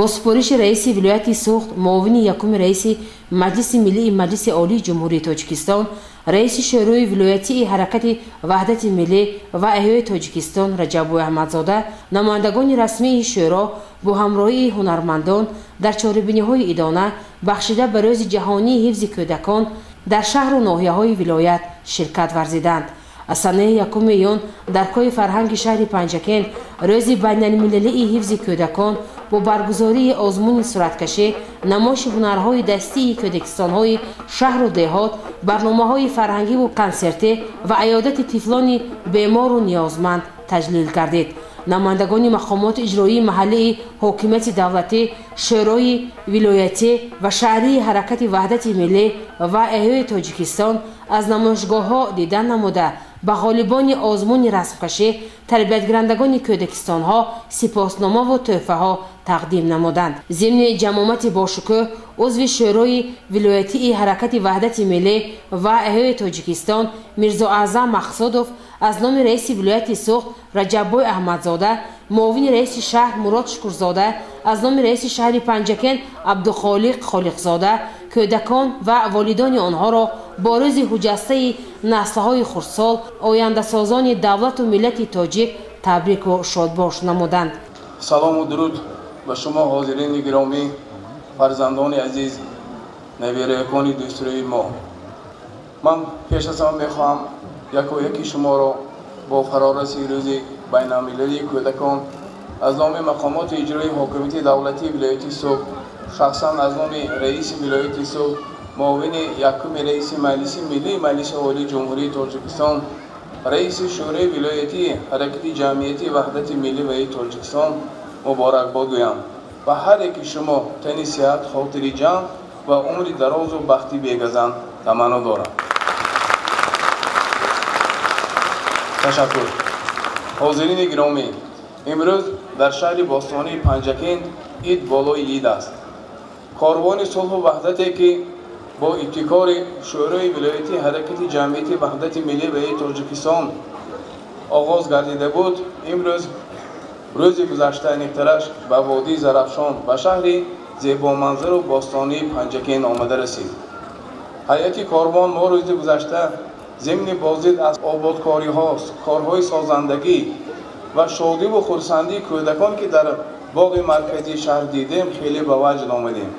Бо супориши раиси вилояти Суғд, муовини якуми раиси Маҷлиси Миллии Маҷлиси Олии Ҷумҳурии Тоҷикистон, раиси Шӯрои вилоятии ҳаракати Ваҳдати Миллӣ ва Эҳёи Тоҷикистон Раҷаббой Аҳмадзода, намояндагони расмии шӯро бо ҳамроҳии ҳунармандон дар чорабиниҳои идона бахшида ба Рӯзи ҷаҳонии ҳифзи кӯдакон дар шаҳру ноҳияҳои вилоят ширкат варзиданд. Аз санаи 1 июн дар кӯҳи фарҳанги шаҳри Панҷакент Рӯзи байналмилалии ҳифзи кӯдакон бо баргузории озмуни сураткашӣ, намоиши ҳунарҳои дастии кӯдакистонҳои шаҳру деҳот, барномаҳои фарҳангиву консертӣ ва аёдати тифлони бемору ниёзманд таҷлил гардид. Намояндагони мақомоти иҷроии маҳаллии ҳокимияти давлатӣ, шӯрои вилоятӣ ва шаҳрии ҳаракати Ваҳдати Миллӣ ва Эҳёи Тоҷикистон аз намоишгоҳҳо дидан намуда, ба ғолибони озмуни расмкашӣ, тарбиятгирандагони кӯдакистонҳо сипосномаву тӯҳфаҳо тақдим намуданд. Зимни ҷамомати бошукӯҳ узви Шӯрои вилоятии ҳаракати Ваҳдати Миллӣ ва Эҳёи Тоҷикистон Мирзоаъзам Мақсудов аз номи раиси вилояти Суғд Раҷаббой Аҳмадзода, муовини раиси шаҳр Мурод Шукурзода, аз номи раиси шаҳри Панҷакент Абдухолиқ Холиқзода кӯдакон ва волидони онҳоро бо рӯзи ҳуҷҷастаи наслҳои хурдсол, ояндасозони давлату миллати тоҷик табрику шодбош намуданд. Салому дуруд ба шумо, ҳозирини гиромӣ, фарзандони азиз, набераякони дӯстрӯи мо. Ман пеш аз ҳама мехоҳам яко яки шуморо бо фарорасии рӯзи байналмилалии кӯдакон аз номи мақомоти иҷроии ҳокимияти давлатии вилояти Суғд, шахсан аз номи раиси вилояти Суғд, муовини якуми раиси Маҷлиси Миллии Маҷлиси Олии Ҷумҳурии Тоҷикистон, раиси Шӯрои вилоятии ҳаракати ҷамъиятии Ваҳдати Миллӣ ва Тоҷикистон муборакбод гӯям. Ба ҳар яки шумо тани сиҳат, хотири ҷамъ ва умри дарозу бахти бегазанд таманно дорам. Ташаккур. Ҳозирини гиромӣ, имрӯз дар шаҳри бостонии Панҷакент ид болои ид аст. Корвони сулҳу ваҳдате, ки бо ибтикори Шӯрои вилоятии ҳаракати ҷамъияти Ваҳдати Миллӣ ва Тоҷикистон оғоз гардида буд, имрӯз рӯзи гузашта аниқтараш ба водии Зарафшон, ба шаҳри зебоманзару бостонии Панҷакент омада расид. Ҳайати корвон мо рӯзи гузашта зимни боздид аз ободкориҳо, корҳои созандагӣ ва шодиву хурсандии кӯдакон, ки дар боғи марказии шаҳр дидем, хеле ба ваҷд омадем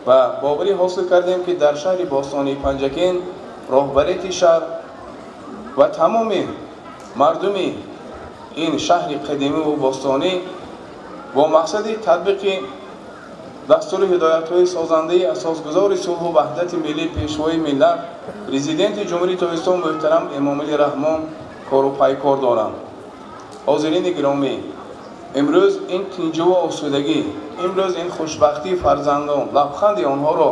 ва боварӣ ҳосил кардем, ки дар шаҳри бостонии Панҷакент роҳбарияти шаҳр ва тамоми мардуми ин шаҳри қадимиву бостонӣ бо мақсади татбиқи дастуру ҳидоятҳои созандаи асосгузори сулҳу ваҳдати миллӣ, Пешвои миллат, Президенти Ҷумҳурии Тоҷикистон муҳтарам Эмомалӣ Раҳмон кору пайкор доранд. Ҳозирини гиромӣ, имрӯз ин тинҷуву осудагӣ, имрӯз ин хушбахтии фарзандон, лабханди онҳоро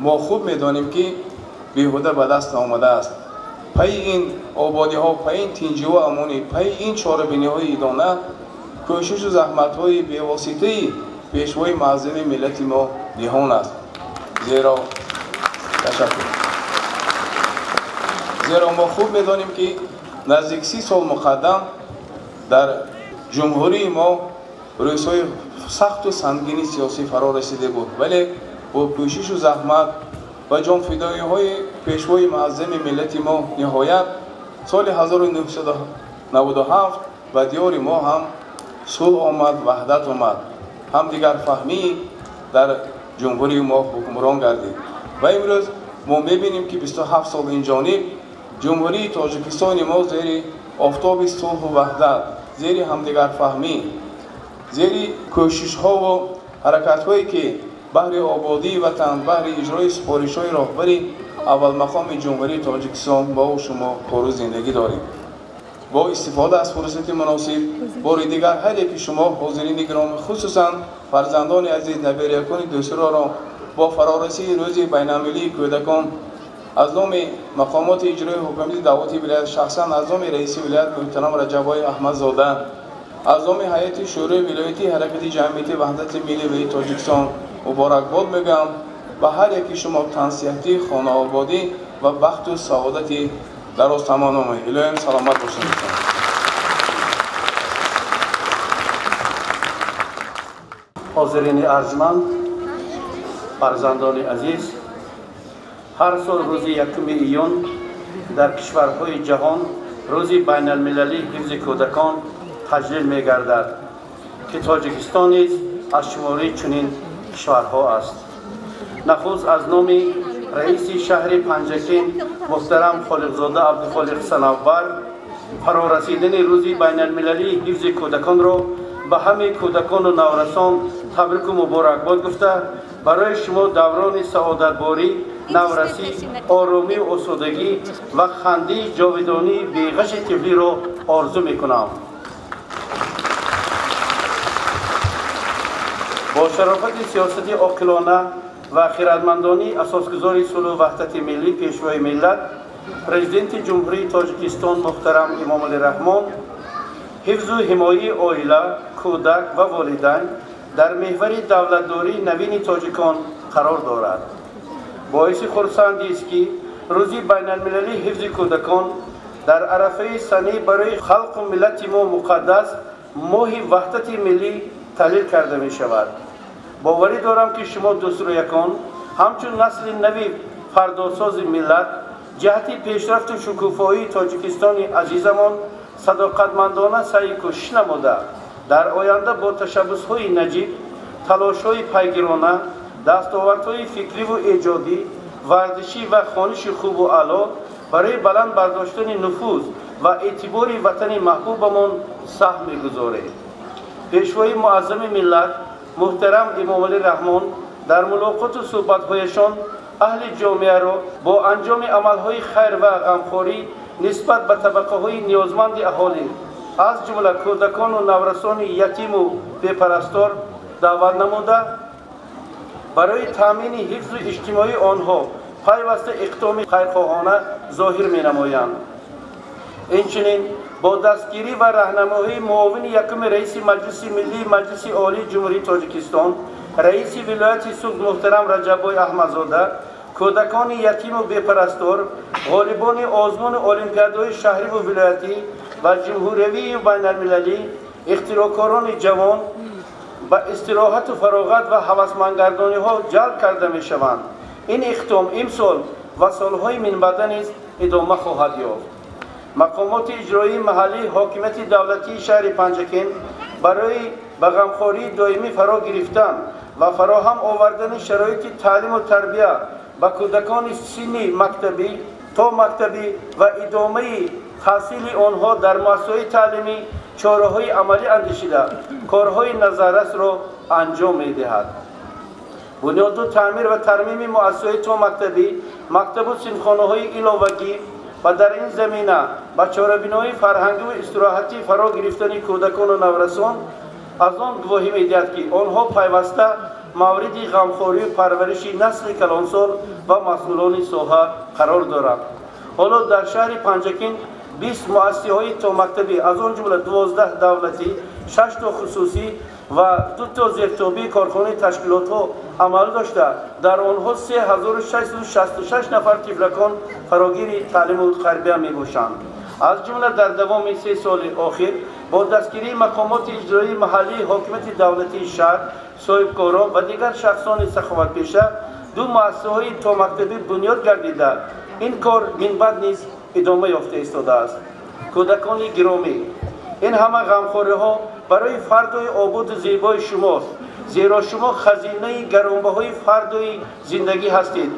мо хуб медонем, ки беҳуда ба даст омадааст. Пайи ин ободиҳо, пайи ин тинҷиву амонӣ, пайи ин чорабиниҳои идона кӯшишу заҳматҳои бевоситаи Пешвои муаззами миллати мо ниҳон аст. Зеро ташаккур. Зеро мо хуб медонем, ки наздик 30 сол муқаддам дар ҷумҳурии мо рӯзҳои сахту сангини сиёсӣ фаро расида буд, вале бо кӯшишу заҳмат ва ҷонфидоиҳои Пешвои муаззами миллати мо ниҳоят соли 1997 ба диёри мо ҳам сулҳ омад, ваҳдат омад, ҳамдигарфаҳмӣ дар ҷумҳурии мо ҳукмрон гардид. Ва имрӯз мо мебинем, ки 27 сол инҷониб Ҷумҳурии Тоҷикистони мо зери офтоби сулҳу ваҳдат, зери ҳамдигарфаҳмӣ, зери кӯшишҳову ҳаракатҳое, ки баҳри ободии ватан, баҳри иҷрои супоришҳои роҳбари аввалмақоми Ҷумҳурии Тоҷикистон бо шумо кору зиндагӣ дорем. Бо истифода аз фурсати муносиб бори дигар ҳар яки шумо, ҳозирини гиромӣ, хусусан фарзандони азиз, набераякони дӯстроро бо фарорасии рӯзи байналмилалии кӯдакон аз номи мақомоти иҷроии ҳукумати давлатии вилоят, шахсан аз номи раиси вилоят муҳтарам Раҷаббой Аҳмадзода, аз номи ҳайати Шӯрои вилоятии ҳаракати ҷамъиятии Ваҳдати Миллӣ ва Тоҷикистон муборакбод мегӯям. Ба ҳар яки шумо тансиҳатӣ, хонаободӣ ва бахту саодати дароз таманно мекунам. Илоҳим саломат бошед. Ҳозирини арҷманд, фарзандони азиз, ҳар сол рӯзи 1 июн дар кишварҳои ҷаҳон рӯзи байналмилалии ҳифзи кӯдакон таҷлил мегардад, ки Тоҷикистон низ аз шумораи чунин кишварҳо аст. Нахуст аз номи раиси шаҳри Панҷакент муҳтарам Холиқзода Абдухолиқ Санавбар фарорасидани рӯзи байналмилалии ҳифзи кӯдаконро ба ҳамаи кӯдакону наврасон табрику муборакбод гуфта, барои шумо даврони саодатборӣ, наврасӣ, оромию осудагӣ ва хандии ҷовидонии беғаши тифлиро орзу мекунам. Бо шарофати сиёсати оқилона ва хирадмандонии асосгузори сулҳу ваҳдати миллӣ, Пешвои миллат, Президенти Ҷумҳурии Тоҷикистон муҳтарам Эмомалӣ Раҳмон, ҳифзу ҳимояи оила, кӯдак ва волидайн дар меҳвари давлатдории навини тоҷикон қарор дорад. Боиси хурсандист, ки рӯзи байналмилалии ҳифзи кӯдакон дар арафаи санаи барои халқу миллати мо муқаддас моҳи ваҳдати миллӣ таҳлил карда мешавад. Боварӣ дорам, ки шумо дӯстрӯякон ҳамчун насли нави фардосози миллат ҷиҳати пешрафту шукуфоии Тоҷикистони азизамон садоқатмандона саъй кӯшиш намуда, дар оянда бо ташаббусҳои наҷиб, талошҳои пайгирона, дастовардҳои фикриву эҷодӣ, варзишӣ ва хониши хубу аъло барои баланд бардоштани нуфуз ва эътибори ватани маҳбубамон саҳм мегузоред. Пешвои муаззами миллат муҳтарам Эмомалӣ Раҳмон дар мулоқоту суҳбатҳояшон аҳли ҷомеаро бо анҷоми амалҳои хайр ва ғамхорӣ нисбат ба табақаҳои ниёзманди аҳолӣ, аз ҷумла кӯдакону наврасони ятиму бепарастор даъват намуда, барои таъмини ҳифзу иҷтимоии онҳо пайваста иқдоми хайрхоҳона зоҳир менамоянд. Инчунин бо дастгирӣ ва раҳнамоии муовини якуми раиси Маҷлиси Миллии Маҷлиси Олии Ҷумҳурии Тоҷикистон, раиси вилояти Суғд муҳтарам Раҷаббой Аҳмадзода, кӯдакони ятиму бепарастор, ғолибони озмуни олимпиадаҳои шаҳриву вилоятӣ ва ҷумҳуриявию байналмилалӣ, ихтироъкорони ҷавон ба истироҳату фароғат ва ҳавасмандгардониҳо ҷалб карда мешаванд. Ин иқдом имсол ва солҳои минбаъда низ идома хоҳад ёфт. Мақомоти иҷроии маҳаллии ҳокимияти давлатии шаҳри Панҷакент барои ба ғамхории доимӣ фаро гирифтан ва фароҳам овардани шароити таълиму тарбия ба кӯдакони синни мактабӣ то мактабӣ ва идомаи таҳсили онҳо дар муассисаҳои таълимӣ чораҳои амалӣ андешида, корҳои назаррасро анҷом медиҳад. Бунёду таъмир ва тармими муассисаҳои томактабӣ, мактабу синфхонаҳои иловагӣ ва дар ин замина ба чорабинои фарҳангиву истироҳатӣ фаро гирифтани кӯдакону наврасон аз он гувоҳӣ медиҳад, ки онҳо пайваста мавриди ғамхорию парвариши насли калонсол ва масъулони соҳа қарор доранд. Ҳоло дар шаҳри Панҷакент 20 муассисаҳои томактабӣ, аз он ҷумла 12 давлатӣ, 6 то хусусӣ ва 2 то зертобии корхонаи ташкилотҳо амал дошта, дар онҳо 3666 нафар тифлакон фарогири таълиму тарбия мебошанд. Аз ҷумла дар давоми 3 соли охир бо дастгирии мақомоти иҷроии маҳаллии ҳокимияти давлатии шаҳр, соҳибкорон ва дигар шахсони саховатпеша 2 муассисаҳои томактабӣ бунёд гардида, ин кор минбаъд низ идома ёфта истодааст. Кӯдакони гиромӣ, ин ҳама ғамхориҳо барои фардои ободу зебои шумост, зеро шумо хазинаи гаронбаҳои фардои зиндагӣ ҳастед.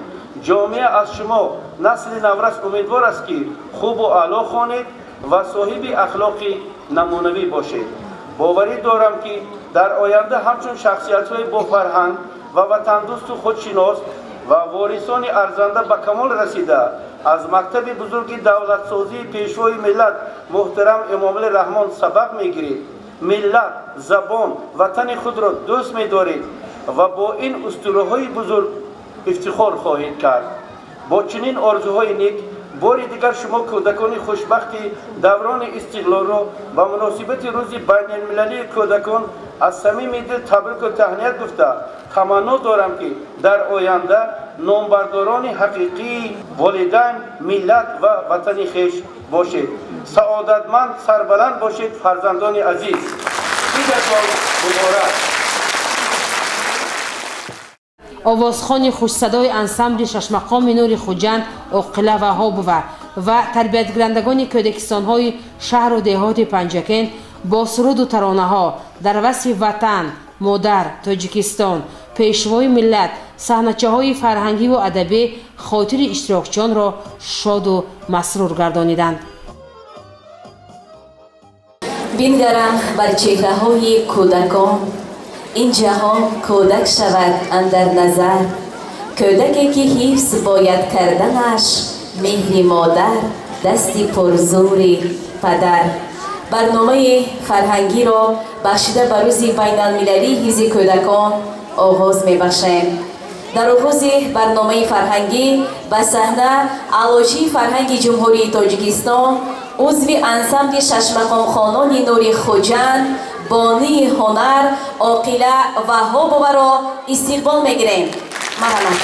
Ҷомеа аз шумо, насли наврас, умедвор аст, ки хубу аъло хонед ва соҳиби ахлоқи намунавӣ бошед. Боварӣ дорам, ки дар оянда ҳамчун шахсиятҳои бофарҳанг ва ватандӯсту худшинос ва ворисони арзанда ба камол расида, аз мактаби бузурги давлатсозии Пешвои миллат муҳтарам Эмомалӣ Раҳмон сабақ мегиред, миллат, забон, ватани худро дӯст медоред ва бо ин устураҳои бузург ифтихор хоҳед кард. Бо чунин орзуҳои нек бори дигар шумо кӯдакони хушбахти даврони истиқлолро ба муносибати рӯзи байналмилалии кӯдакон аз самими дил табрику таҳният гуфта, таманно дорам, ки дар оянда номбардорони ҳақиқии волидайн, миллат ва ватани хеш бошед. Саодатманд, сарбаланд бошед, фарзандони азиз. Идатон муборак. Овозхони хушсадои ансамбли шашмақоми Нури Хуҷанд Оқила Ваҳобова ва тарбиятгирандагони кӯдакистонҳои шаҳру деҳоти Панҷакент бо суруду таронаҳо дар васфи ватан, модар, Тоҷикистон, пешвои миллат, саҳначаҳои фарҳангиву адабӣ хотири иштирокчиёнро шоду масрур гардониданд. Бингарам бар чеҳраҳои кӯдакон, ин ҷаҳон кӯдак шавад андар назар. Кӯдаке ки ҳифз бояд карданаш, меҳри модар, дасти пурзури падар. Барномаи фарҳангиро бахшида ба рӯзи байналмилалии ҳифзи кӯдакон оғоз мебахшем. Дар оғози барномаи фарҳангӣ ба саҳна аълочии фарҳанги Ҷумҳурии Тоҷикистон, узви ансамбли шашмақомхонони Нури Хуҷанд, бонии ҳунар Оқила Ваҳобоваро истиқбол мегирем. Марҳамат.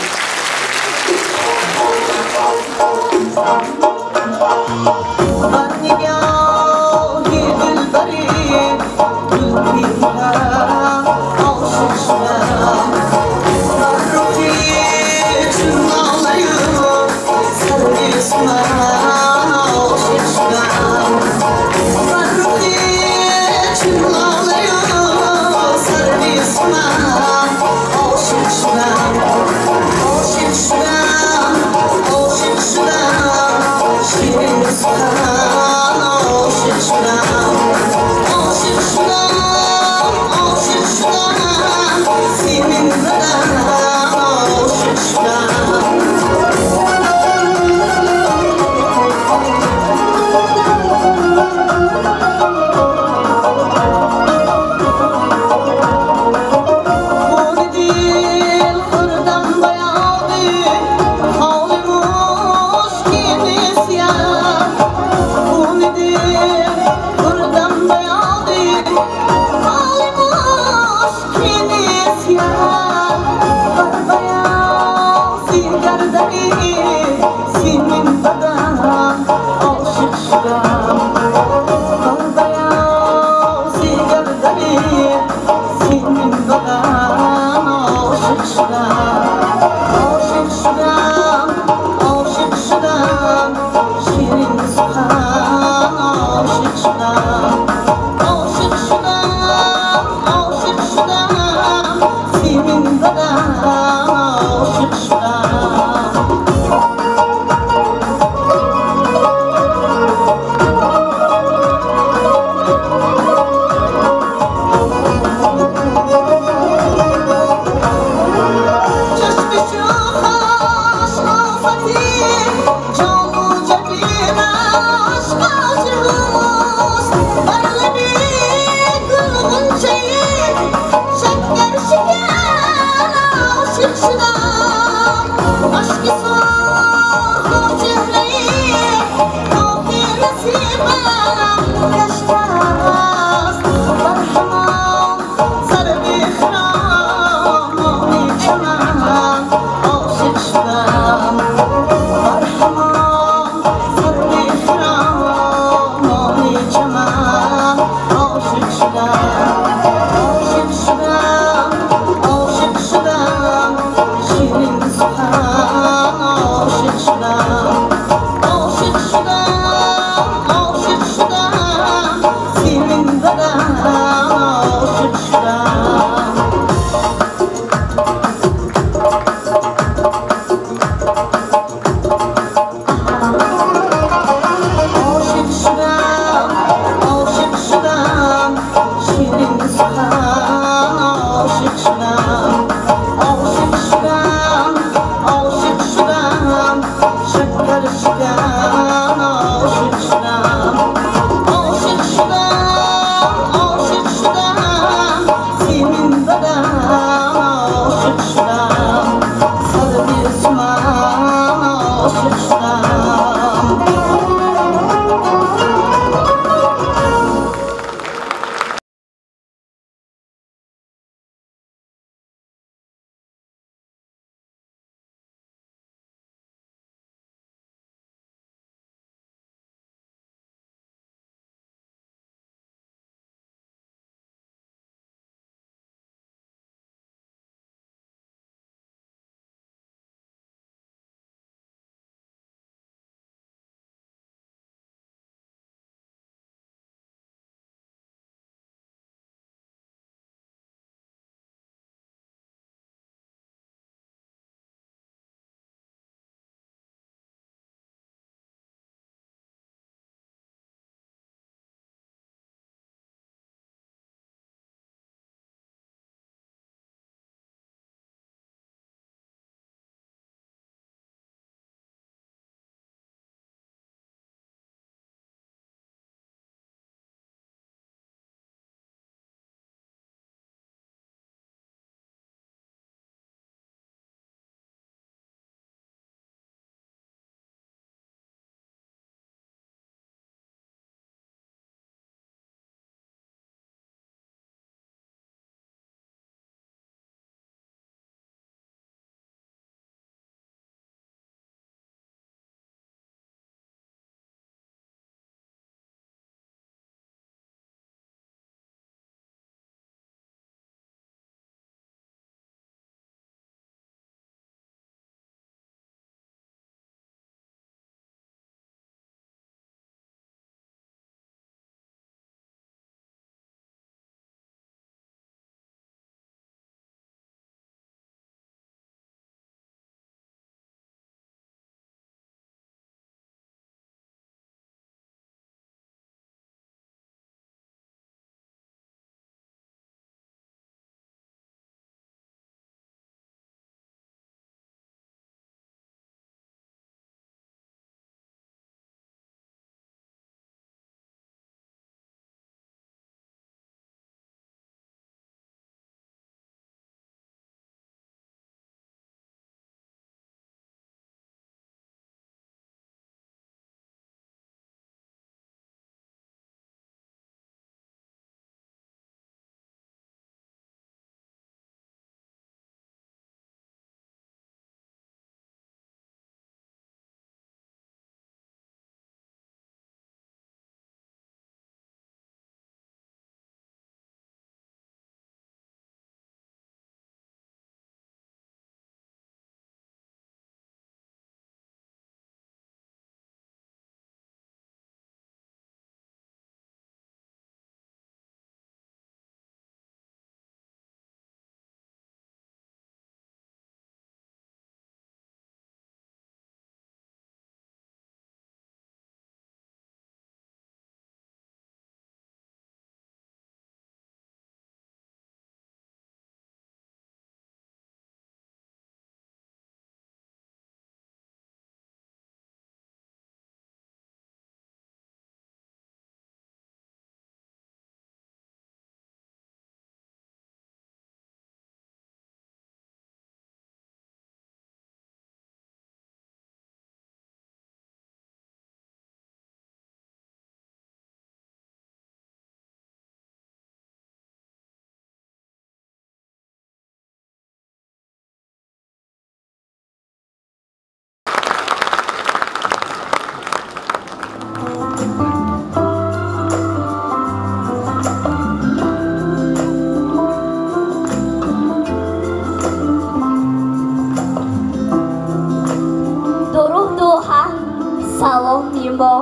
мо,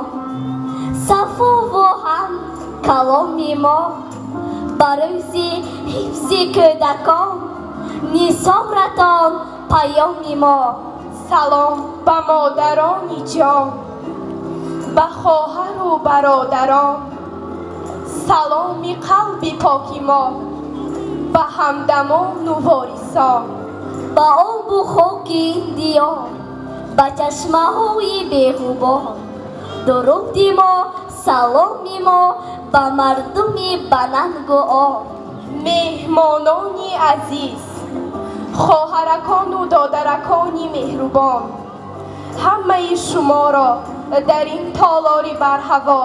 сафову ҳам каломи мо, ба рӯзи ҳифзи кӯдакон нисоратон паёми мо. Салом ба модарони ҷон, ба хоҳару бародарон, саломи қалби поки мо ба ҳамдамону ворисон. Ба обу хоки диёр, ба чашмаҳои беғубор, дуруди мо, саломи мо ба мардуми банангу ор. Меҳмонони азиз, хоҳаракону додаракони меҳрубон, ҳамаи шуморо дар ин толори барҳаво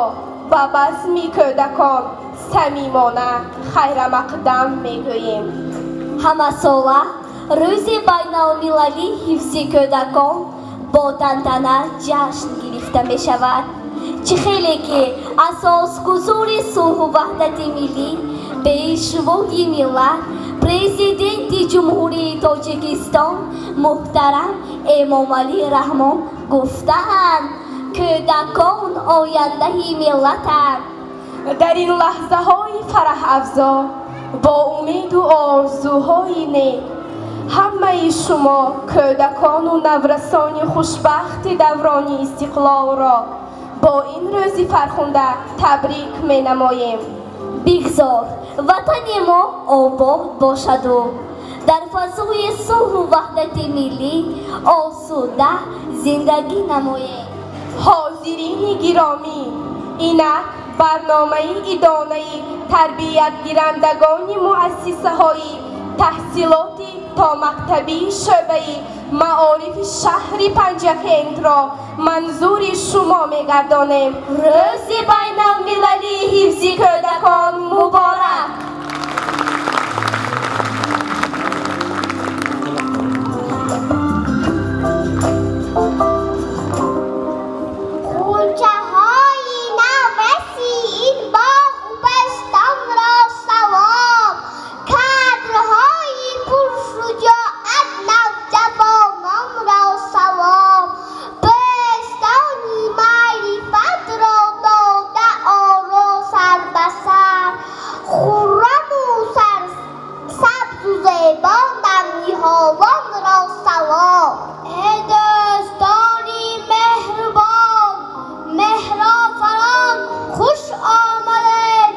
ба базми кӯдакон самимона хайрамақдам мегӯем. Ҳамасола рӯзи байналмилалии ҳифзи кӯдакон бо тантана ҷашн гирифта мешавад. Чӣ хеле ки асосгузори сулҳу ваҳдати миллӣ, пешвои миллат, президенти Ҷумҳурии Тоҷикистон муҳтарам Эмомалӣ Раҳмон гуфтаанд: кӯдакон ояндаи миллатанд. Дар ин лаҳзаҳои фараҳафзо бо умеду орзуҳои нек ҳамаи шумо кӯдакону наврасони хушбахти даврони истиқлолро бо ин рӯзи фархунда табрик менамоем. Бигзор ватани мо обод бошаду дар фазои сулҳу ваҳдати миллӣ осуда зиндагӣ намоем. Ҳозирини гиромӣ, инак барномаи идонаи тарбиятгирандагони муассисаҳои таҳсилоти томактабии шӯъбаи маорифи шаҳри Панҷакентро манзури шумо мегардонем. Рӯзи байналмилалии ҳифзи кӯдакон муборак! Ғунчаҳои навраси ин боғу бӯстонро салом, кадрҳои пуршуҷоат навҷавононро салом, бӯстони маърифатро дода оро сар ба сар, хурраму сабзу зебо навниҳолонро салом. Эй дӯстони меҳрубон, меҳрофарон, хуш омадед,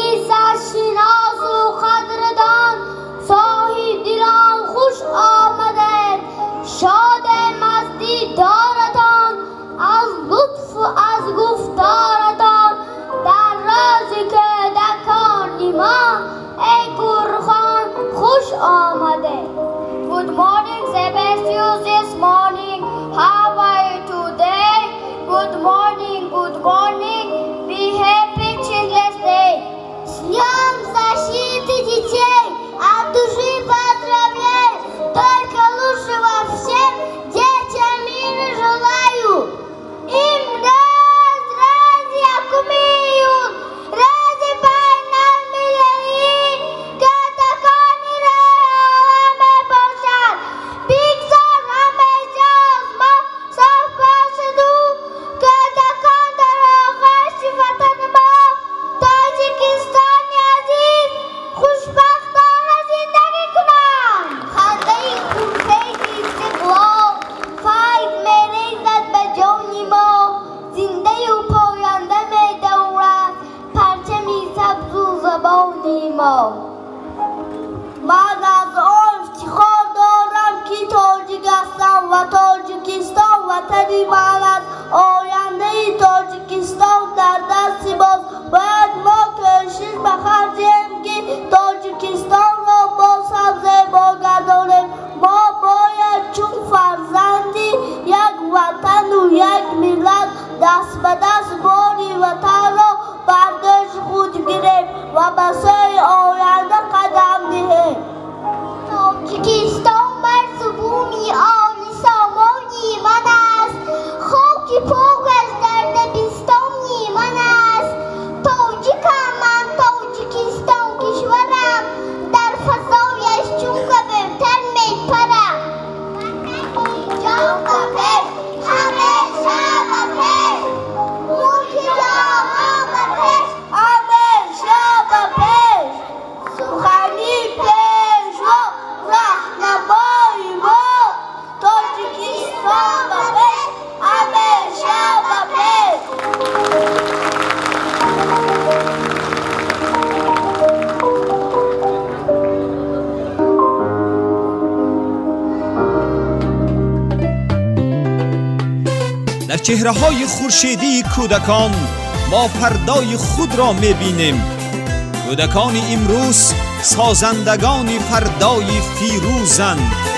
иззатшиносу қадрдон, соҳибдилон хуш омадед. Шодем аз дидоратон, аз лутфу аз гуфторатон, дар рӯзи кӯдакони мо, эй Гурхон, хуш омадед. Good morning, the best you this morning. How are you today? Good morning, good morning. Be happy Children's Day. С Днем защиты детей! От души поздравляю! Только лучшего всем детям мира желаю! Им раз, раз якумиюн, рази байналмилалии кӯдакони оламе бошад. Бигзор ҳамеша осмон соф бошаду кӯдакон дар оғӯши ватани мо Тоҷикистони азиз хушбахтона зиндагӣ кунанд. Хандаи хуршеди истиқлол файз мерезад ба ҷони мо, зиндаю поянда медорад парчами сабзу забони мо. Ман аз он ифтихор дорам, ки тоҷик ҳастам ва Тоҷикистон ватани ман аст. Ояндаи Тоҷикистон дар дасти мост. Бояд мо кӯшиш ба харҷ диҳем, ки Тоҷикистонро боз ҳам зебо гардонем. Мо бояд чун фарзанди як ватану як миллат даст ба даст бори ватанро бар дӯши худ гирем ва ба сӯи оянда қадам диҳем. Тоҷикистон марзу буми олисомони ман аст, хоки покаш дар дабистони ман аст. Тоҷикам ман, Тоҷикистон кишварам, дар фазояш чун кабӯтар мепарам. Ватани ҷон ба пеш, ҳамеша ба пеш. Дар чеҳраҳои хуршедии кӯдакон мо фардои худро мебинем. Кӯдакони имрӯз созандагони фардои фирӯзанд. Bye.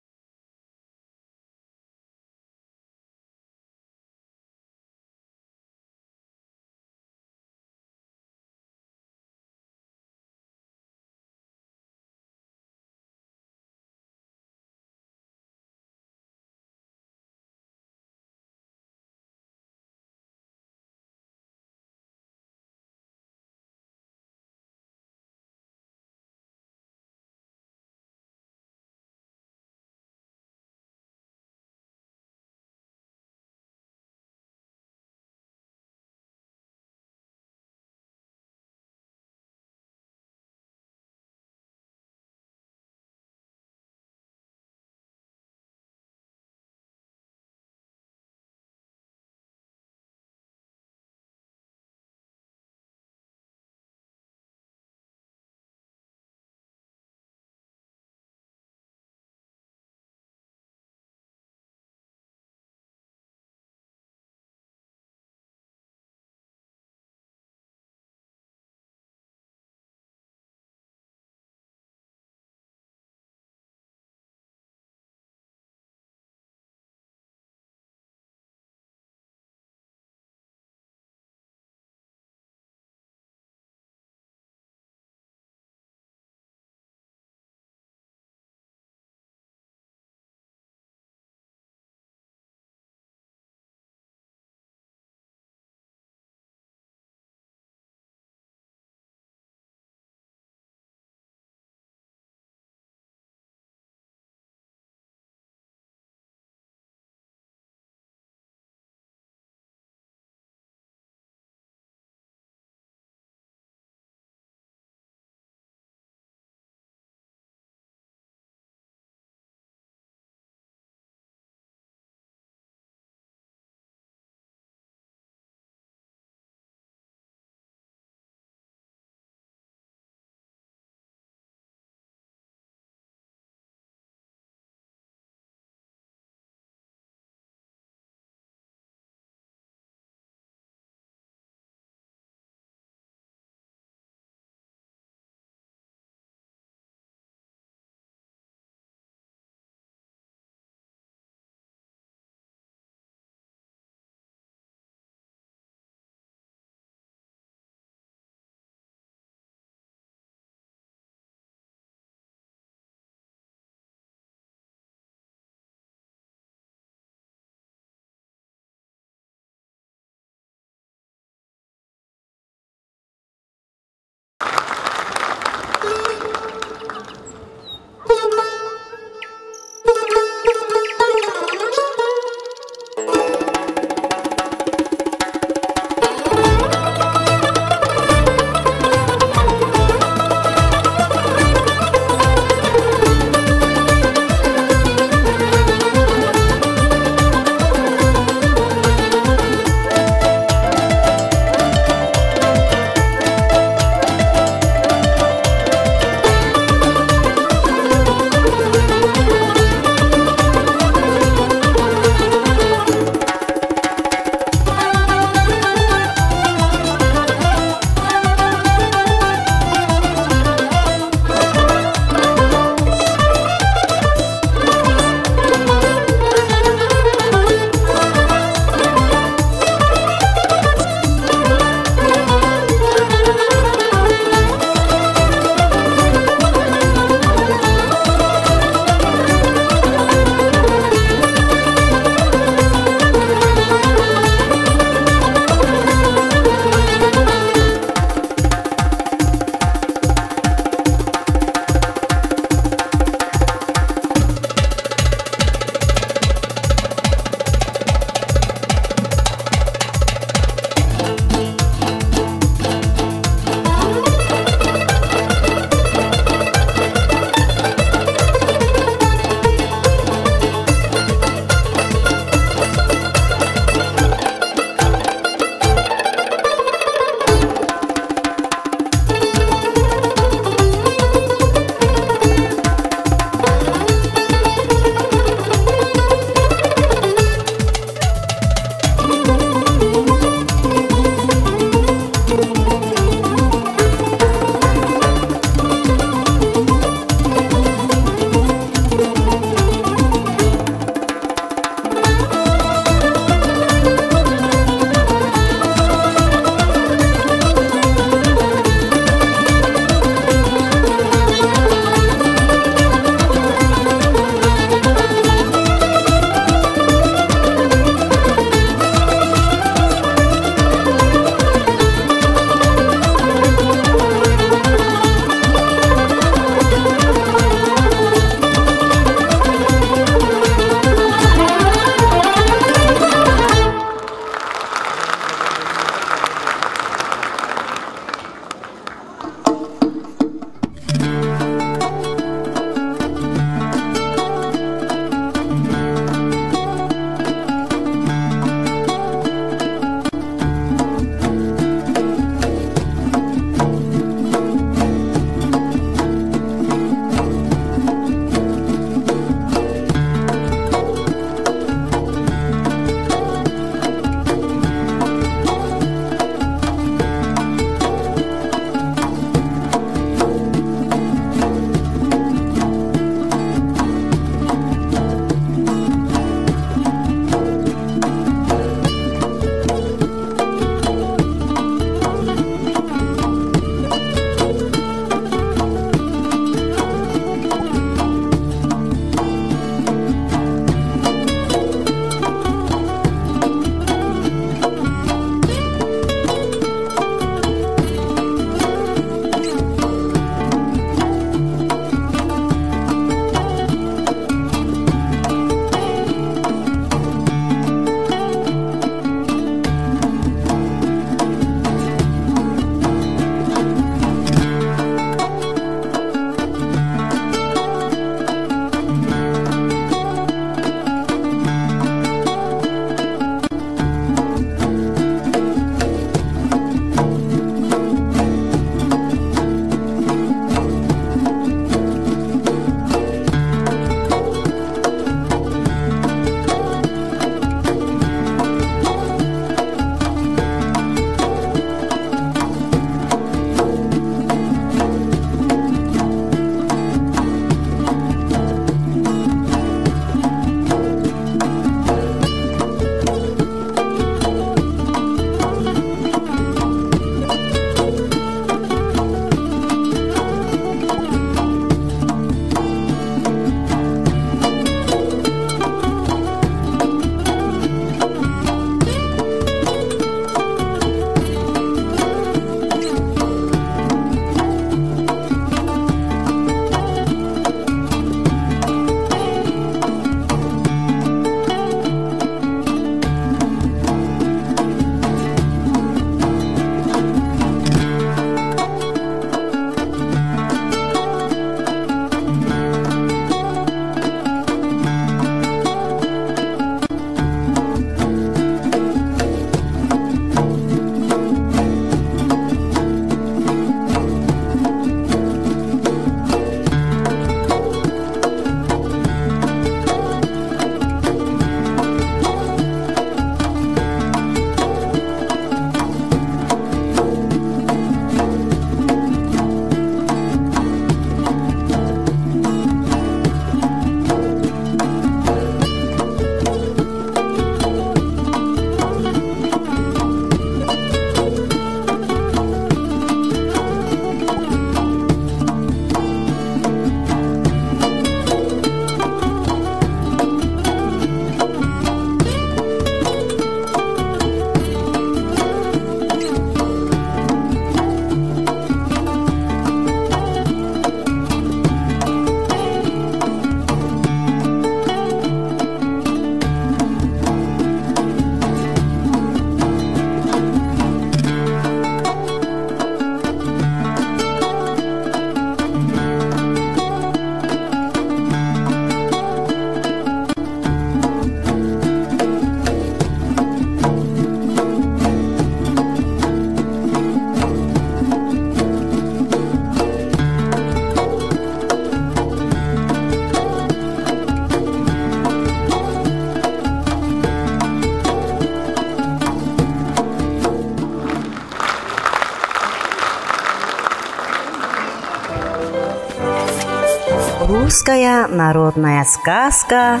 Русская народная сказка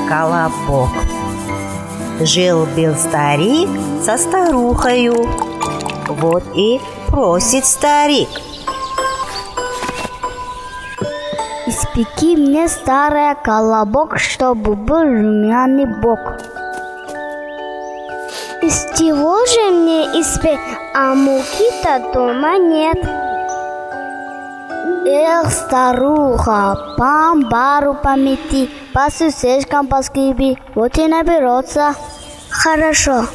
«Колобок». Жил-был старик со старухою. Вот и просит старик: Испеки мне, старая, колобок, чтобы был румяный бок. Из чего же мне испечь, а муки-то дома нет? Эх, старуха, по амбару помети, по сусечкам поскреби, вот и наберется. Хорошо.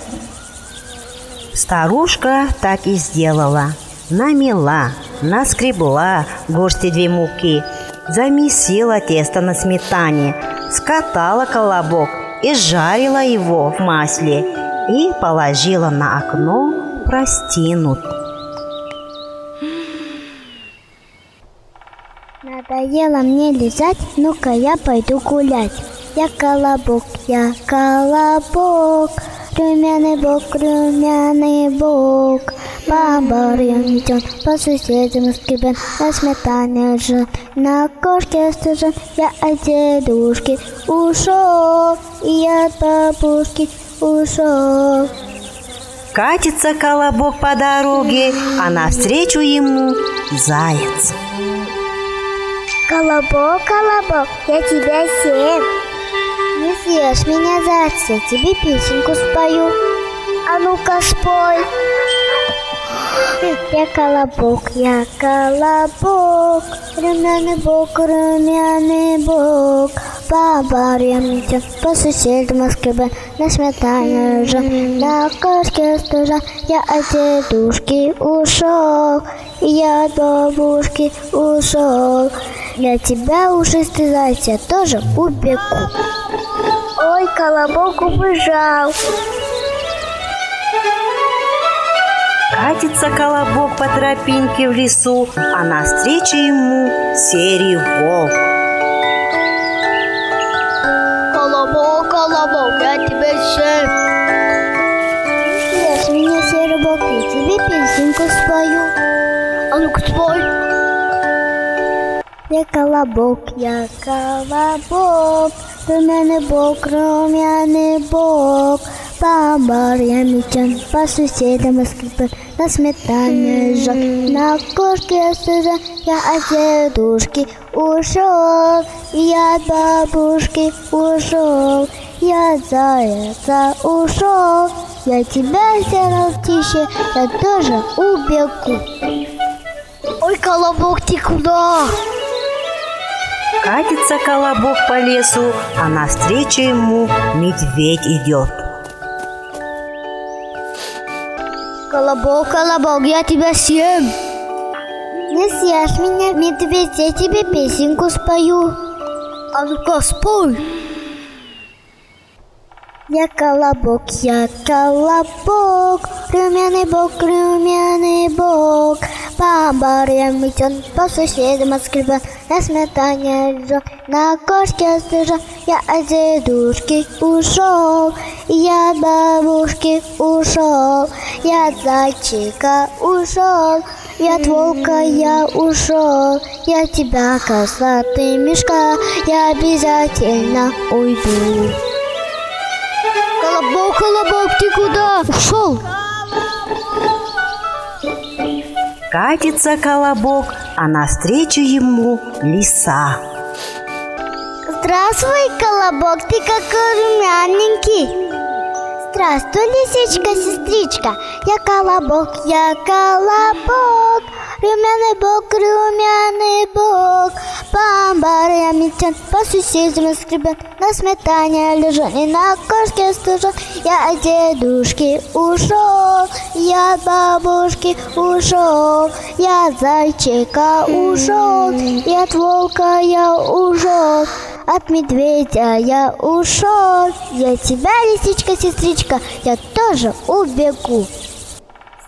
Старушка так и сделала. Намела, наскребла горсти две муки, замесила тесто на сметане, скатала колобок и жарила его в масле и положила на окно простынут. Надоело мне лежать, ну-ка я пойду гулять. Я колобок, румяный бок. По амбару я метен, по соседям скребен, на сметане жжен, на кошке стыжен. Я от дедушки ушел, и я от бабушки ушел. Катится колобок по дороге, а навстречу ему заяц. Колобок, колобок, я тебя съем. Не съешь меня, заяц, я тебе песенку спою. А ну-ка спой. Я колобок, румяный бок. По амбару я метен, по соседям скребен, на сметане ржан, на кошке стыжан. Я от дедушки ушел, я от бабушки ушел. Я тебя, ушистый заяц, я тоже убегу. Ой, колобок убежал. Катится колобок по тропинке в лесу, а навстречу ему серый волк. Колобок, колобок, я тебя съем. Не съешь меня, серый волк, я тебе песенку спою. А ну-ка спой. Я колобок, румяный бок. По амбару я метен, по соседям скрипен, на сметане жжен, на кошке стыжен. Я от дедушки ушел, я от бабушки ушел, я от зайца ушел. Я тебя, серый птище, я тоже убегу. Ой, колобок, ты куда? Катится колобок по лесу, а навстречу ему медведь идет. Колобок, колобок, я тебя съем. Не съешь меня, медведь, я тебе песенку спою. А ну-ка спой. Я колобок, румяный бок. По амбару я метен, по соседям отскребен, на сметане ржан, на кошке стыжен. Я от дедушки ушел, я от бабушки ушел, я от зайчика ушел, я от волка я ушел. Я от тебя, козла, ты мешка, я обязательно уйду. Колобок, колобок, ты куда ушел? Катится колобок, а навстречу ему лиса. Здравствуй, колобок, ты какой румяненький. Здравствуй, лисичка, сестричка. Я колобок, румяный бок. По амбару я метен, по соседям скребен, на сметане лежу и на кошке стыжен. Я от дедушки ушел, я от бабушки ушел, я от зайчика ушел, я от волка я ушел, от медведя я ушел. Я тебя, лисичка, сестричка, я тоже убегу.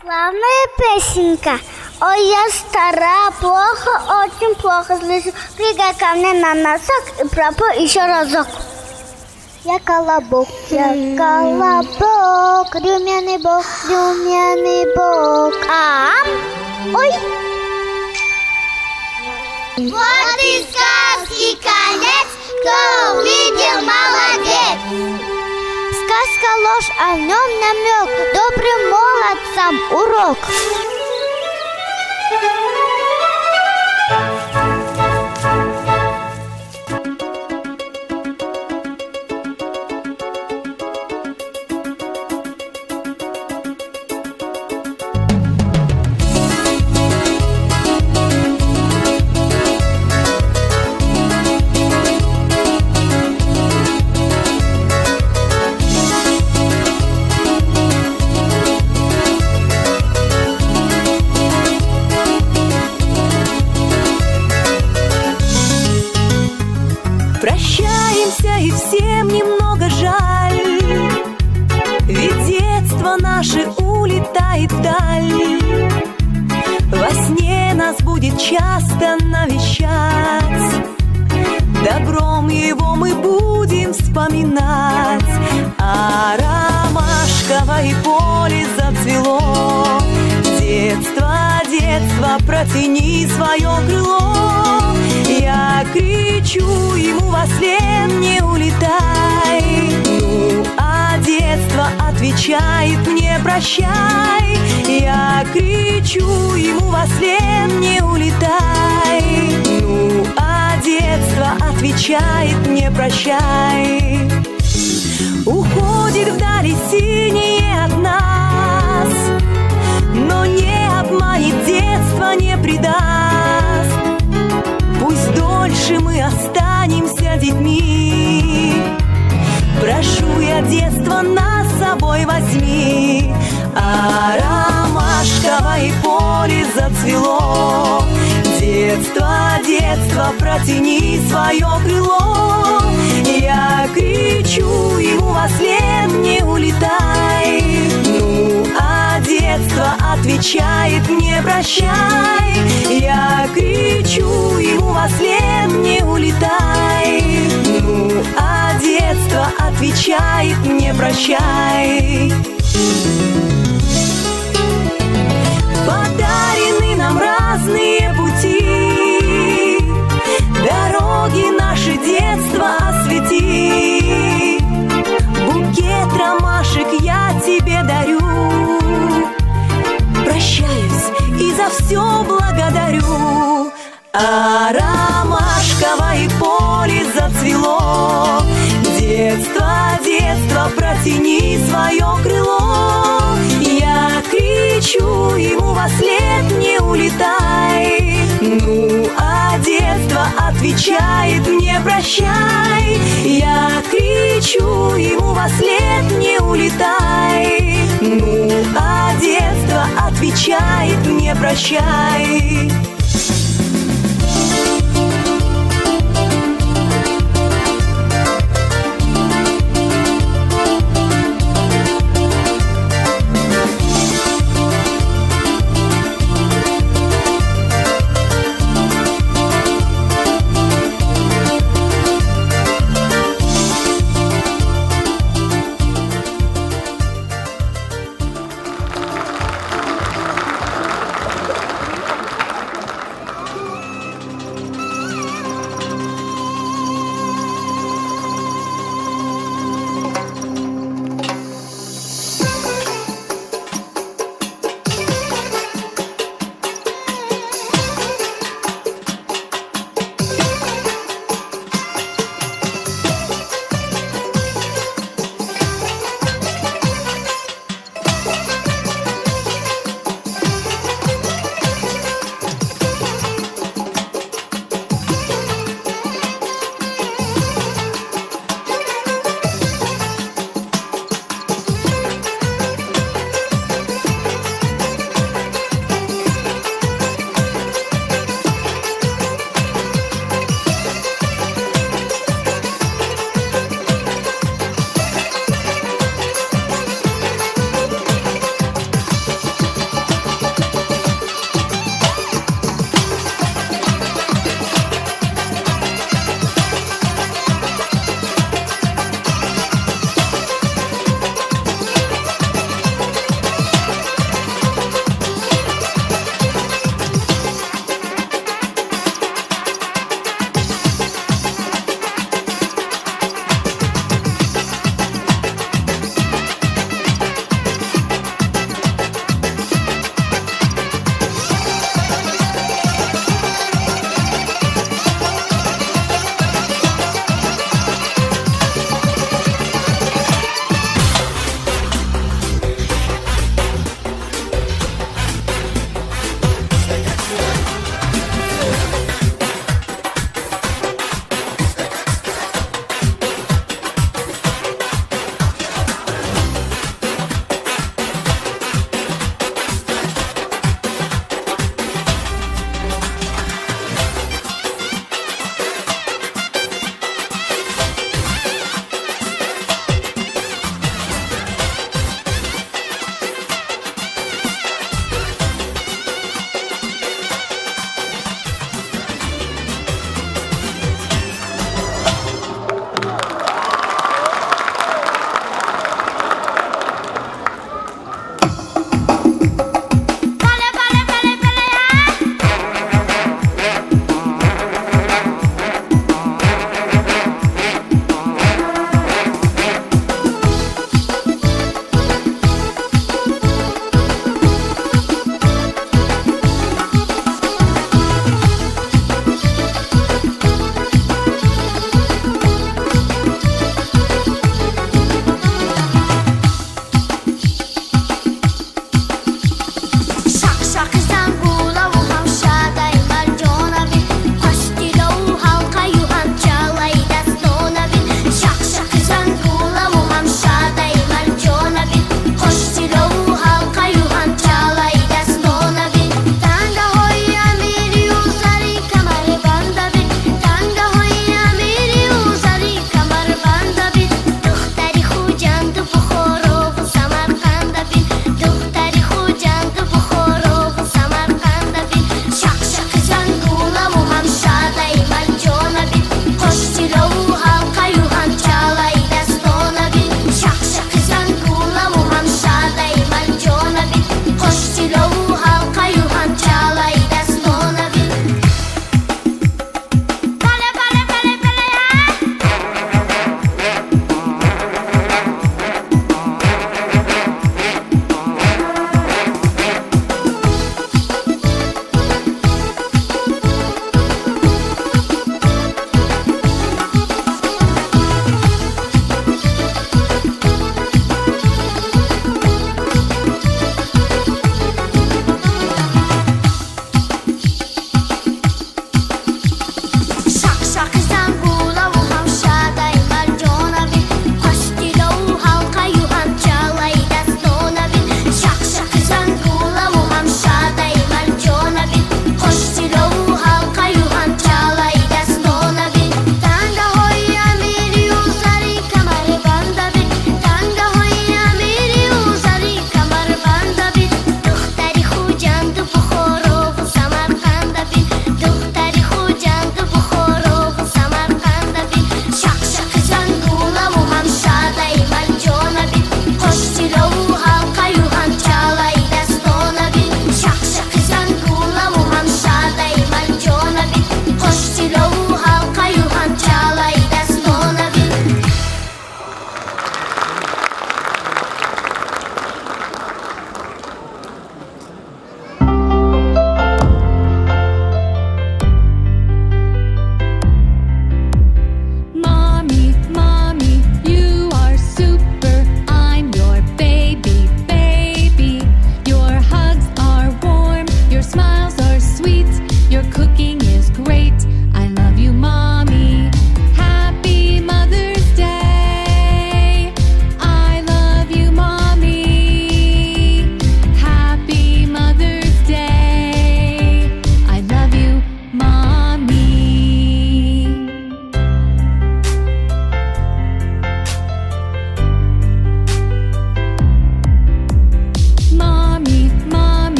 Славная песенка. Ой, я стара, плохо, очень плохо слышу. Прыгай ко мне на носок и пропой еще разок. Я колобок, румяный бок. Ам, ой! Вот и сказки конец, кто увидел, молодец. Сказка ложь, а в нем намек, добрым молодцам урок. Прощаемся, и всем немного жаль, ведь детство наше улетает вдаль. Во сне нас будет часто навещать, добром его мы будем вспоминать. А ромашковое поле зацвело. Детство, детство, протяни свое крыло. Я кричу ему во след: не улетай. Ну, а детство отвечает мне: прощай. Я кричу ему во след: не улетай. Ну, а детство отвечает мне: прощай. Уходит вдали синие от нас, но не обманет детство, не предаст. Пусть дольше мы останемся детьми. Прошу я, детство, нас с собой возьми. А ромашковое поле зацвело. Детство, детство, протяни свое крыло. Я кричу ему во след: не улетай. Ну, а детство отвечает мне: прощай. Я кричу ему во след: не улетай. Ну, а детство отвечает мне: прощай. Подарены нам разные пути, дороги наше детство освети. Букет ромашек я тебе дарю, прощаюсь и за все благодарю. А ромашковое поле зацвело. Детство, детство, протяни свое крыло. Я кричу ему во след: не улетай. Ну, а детство отвечает мне: прощай. Я кричу ему во след: не улетай. Ну, а детство отвечает мне: прощай.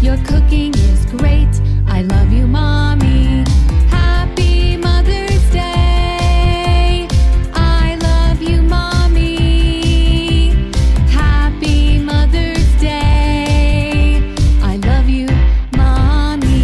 Your cooking is great. I love you, Mommy. Happy Mother's Day. I love you, Mommy. Happy Mother's Day. I love you, Mommy.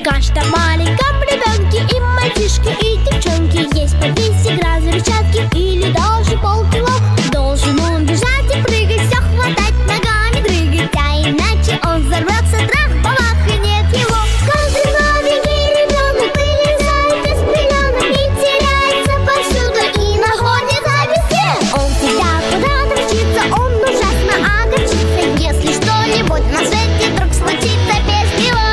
Каждом маленьком ребенке и мальчишке, и девчонке есть по 200 грамм взрывчатки или даже полкило. Должен он бежать и прыгать, все хватать ногами, дрыгать, а иначе он взорвется, трах-бабах, и нет его. Каждый новенький ребенок вылезает из пеленок и теряется повсюду и находится везде. Он всегда куда-то мчится, он ужасно огорчится, если что-нибудь на свете вдруг случится без него.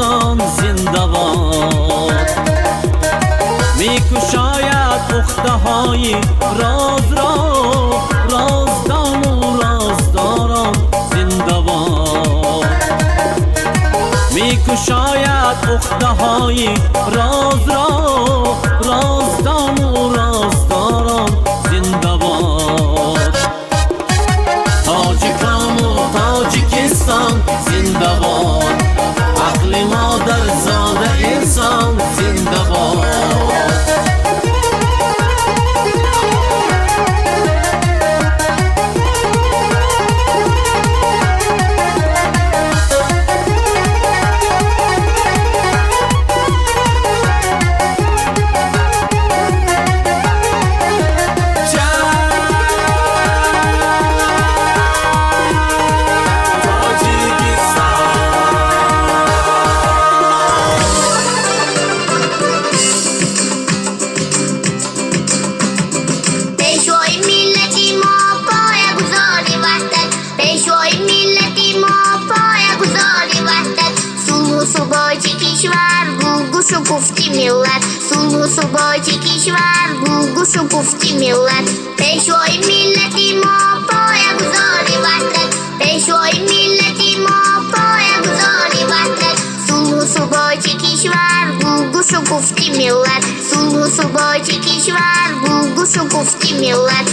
инсон зинда бод. Мекушояд уқдаҳои розро, роздану роздорон зинда бод. Мекушояд уқдаҳои розро, роздану роздорон зинда бод. Тоҷикону Тоҷикистон зинда бод, ақли модарзода инсон зинда бод. Шукуфти миллат, сулҳу суботи кишвар, гулгу шукуфти миллат. Пешвои миллати мо, поягузори ваҳдат, пешвои миллати мо, поягузори ваҳдат. Сулҳу суботи кишвар, гулгу шукуфти миллат, сулҳу суботи кишвар, гулгу шукуфти миллат.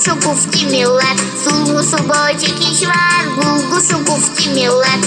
Шукуфти миллат, сулҳу суботи кишвар, гулгу шукуфти миллат.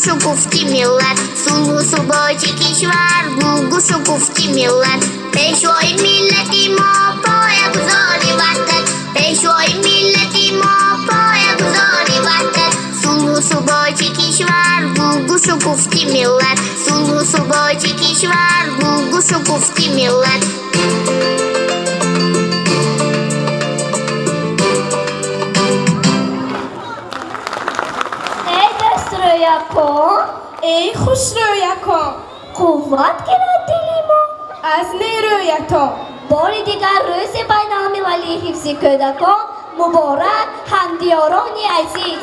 Шукуфти миллат, сулҳу суботи кишвар, гулгу шукуфти миллат. Пешвои миллати мо, поягузори ваҳдат, пешвои миллати мо, поягузори ваҳдат. Сулҳу суботи кишвар, гулгу шукуфти миллат, сулҳу суботи кишвар, гулгу шукуфти миллат. Эй хушрӯякон, қувват гирад дили мо аз нерӯятон. Бори дигар рӯзи байналмилалии ҳифзи кӯдакон муборак, ҳамдиёрони азиз.